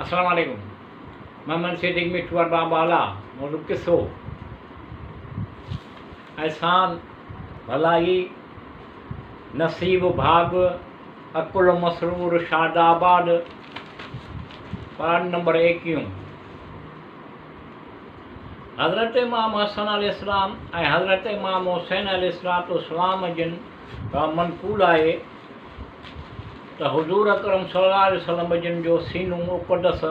السلام عليڪم محمد صديق مٺو ارباب بالا موضوع قصو احسان ڀلائي نصيب ڀاڳ عقل مسرور شاد آباد پارٽ نمبر ايڪيهون حضرت امام حسن عليه السلام ۽ حضرت امام حسين عليه السلام جن کان منقول آهي ته حضور اڪرم صلي الله عليه وسلم جن جو سينو اقدس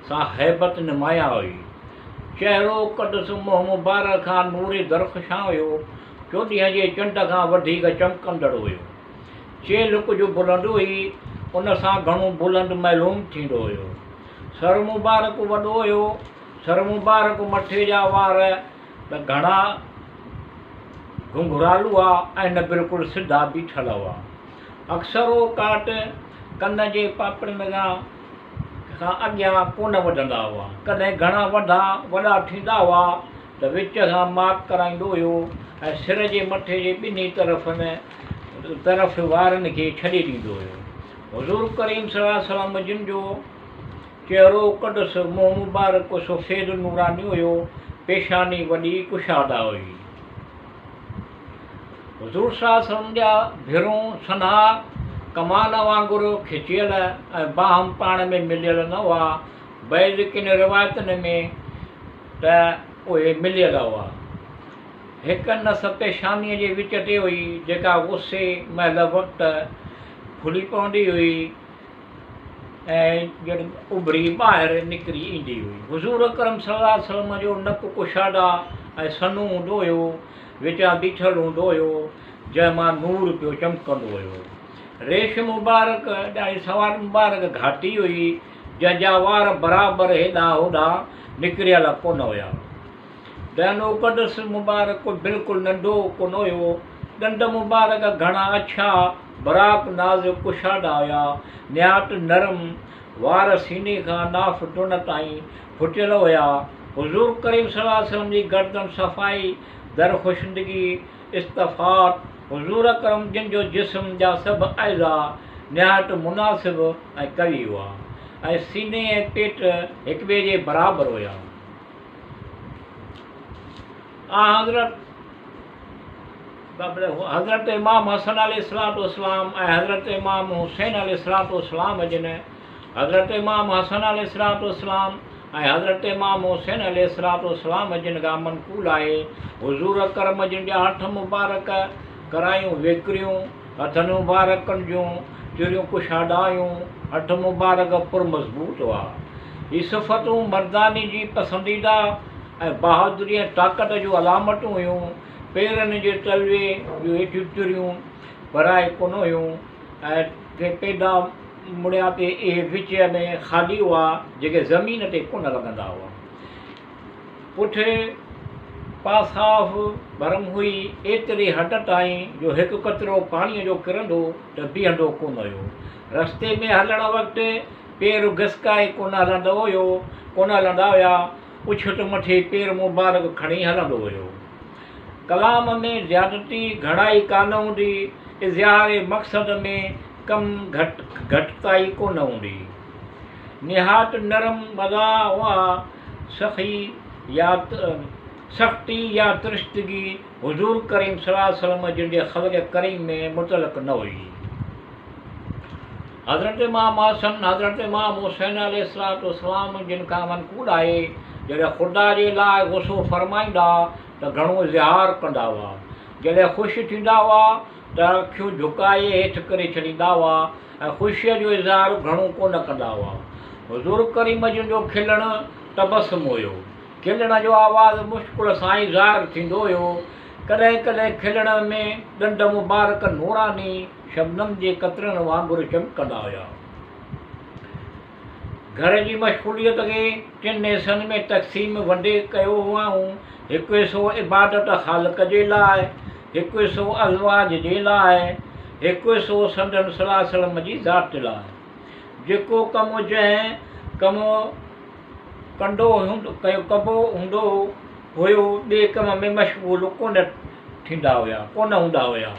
سان هيبت نمايان هئي. چهرو اقدس منهن مبارڪ کان نور درخشان هيو، چوڏهينء جي چنڊ کان وڌيڪ چمڪندڙ هيو. چيلهه ڪجهه بلند هئي، ان سان گهڻو بلند معلوم ٿيندو هيو. سر مبارڪ وڏو هيو، سر مبارڪ مٿي جا وار ته گهڻا گهنگهرالو هئا ۽ نه بلڪل سڌا بيٺل هئا. اڪثر اوقات ڪن جي پاپڙين کان اڳيان ڪونه وڌندا هئا. ڪڏهن گهڻا وڌا وڏا ٿيندا هئا ته وچ کان ماڪ ڪرائيندو هيو ۽ سر جي مٿي جي ٻنهي طرفن طرف وارن کي ڇڏي ڏيندو هيو. حضور ڪريم صلي الله عليه وسلم جن جو چهرو قدس، منهن مبارڪ سفيد نوراني هيو، پيشاني وڏي ڪشاده هئي. حضور صلي الله عليه وسلم جا ڀرون سنها ڪمان وانگر کچيل ۽ باهم پاڻ ۾ مليل نه هئا، بعض ڪن روايتن ۾ ته اهي مليل هئا. هڪ نس پيشانيء جي وچ تي هئي، جيڪا غصي مهل وقت کلي پوندي هئي. ۽ ڄڻ اڀري ٻاهر نڪري ايندي هئي. حضور اڪرم صلي الله عليه وسلم جو نڪ ڪشاده ۽ سنهو هوندو هيو، وچان بيٺل هوندو هيو، جنهن مان نور پيو چمڪندو هيو. ريش مبارڪ، ڏاڙهي سوار مبارڪ گهاٽي هئي، جنهن جا وار برابر هيڏانهن هوڏانهن نڪريل ڪونه هيا. دهن اقدس مبارڪ بلڪل ننڍو ڪونه هيو. ڏند مبارڪ گهڻا اڇا، براق نازڪ ڪشادا هيا. نهايت نرم، وار سيني کان ناف تن تائين ڦٽيل هيا. حضور ڪريم صلي الله عليه وسلم جي گردن صفائي در خوشندگي، استفاط، حضور اڪرم جن جو جسم جا سڀ اعضا نهايت مناسب ۽ قوي هئا ۽ سيني ۽ پيٽ هڪٻئي جي برابر هيا. حضرت امام حسن عليه الصلوة والسلام ۽ حضرت امام حسين عليه الصلوة والسلام جن حضرت امام حسن عليه الصلوة والسلام ۽ حضرت امام حسين عليه الصلوة والسلام جن کان منقول آهي، حضور اڪرم جن جا هٿ مبارڪ ڪرايون ويڪريون، هٿن مبارڪن جون چريون ڪشادا هيون، هٿ مبارڪ پر مضبوط هئا. هي صفتون مرداني جي پسنديده ۽ بهادري ۽ طاقت جون علامتون هيون. پيرن جي تلوي جون هيٺيون چريون ڀرائي ڪونه هيون ۽ ڪي پيدا مڙيا تي اهي وچ ۾ خالي هئا، جيڪي زمين تي ڪونه لڳندا هئا. پٺ پاساف ڀرم هئي، ايتري حد تائين جو هڪ قطرو پاڻيء جو ڪرندو ته بيهندو ڪونه هيو. رستي ۾ هلڻ وقت پير گسڪائي ڪونه هلندو هيو، ڪونه هلندا هيا، اڇت مٿي پير مبارڪ کڻي هلندو هيو. ڪلام ۾ زيادتي گهڻائي ڪانه هوندي، اظهار مقصد ۾ ڪم گهٽ گهٽتائي ڪونه هوندي. نهايت نرم مزاح هئا، سخي يا سختي يا ترشتگي حضور ڪريم صلي الله عليه وسلم جن جي خلق ڪريم ۾ مطلق نه هئي. حضرت امام حسن حضرت امام حسين عليه الصلوة والسلام جن کان منقول آهي، جڏهن خدا جي لاء غصو فرمائيندا ته گهڻو اظهار ڪندا هئا، جڏهن خوش ٿيندا هئا ته اکيون جهڪائي هيٺ ڪري ڇڏيندا هئا ۽ خوشيء جو اظهار گهڻو ڪونه ڪندا هئا. حضور ڪريم جن جو کلڻ تبسم هيو. کلڻ جو آواز مشڪل سان ئي ظاهر ٿيندو هيو. ڪڏهن ڪڏهن کلڻ ۾ ڏند مبارڪ نوراني شبنم جي قطرن وانگر چمڪندا هيا. گهر جي مشغوليت کي ٽن حصن ۾ تقسيم، ونڊي، ڪيو هئائون، هڪ حصو عبادت خالق جي لاء، هڪ حصو ازواج جي لاء، هڪ حصو سندن صلي الله عليه وسلم جي ذات لاء. جيڪو ڪم جنهن ڪم ڪندو ڪبو هوندو هيو ٻئي ڪم ۾ مشغول ڪونه ٿيندا هيا، ڪونه هوندا هيا.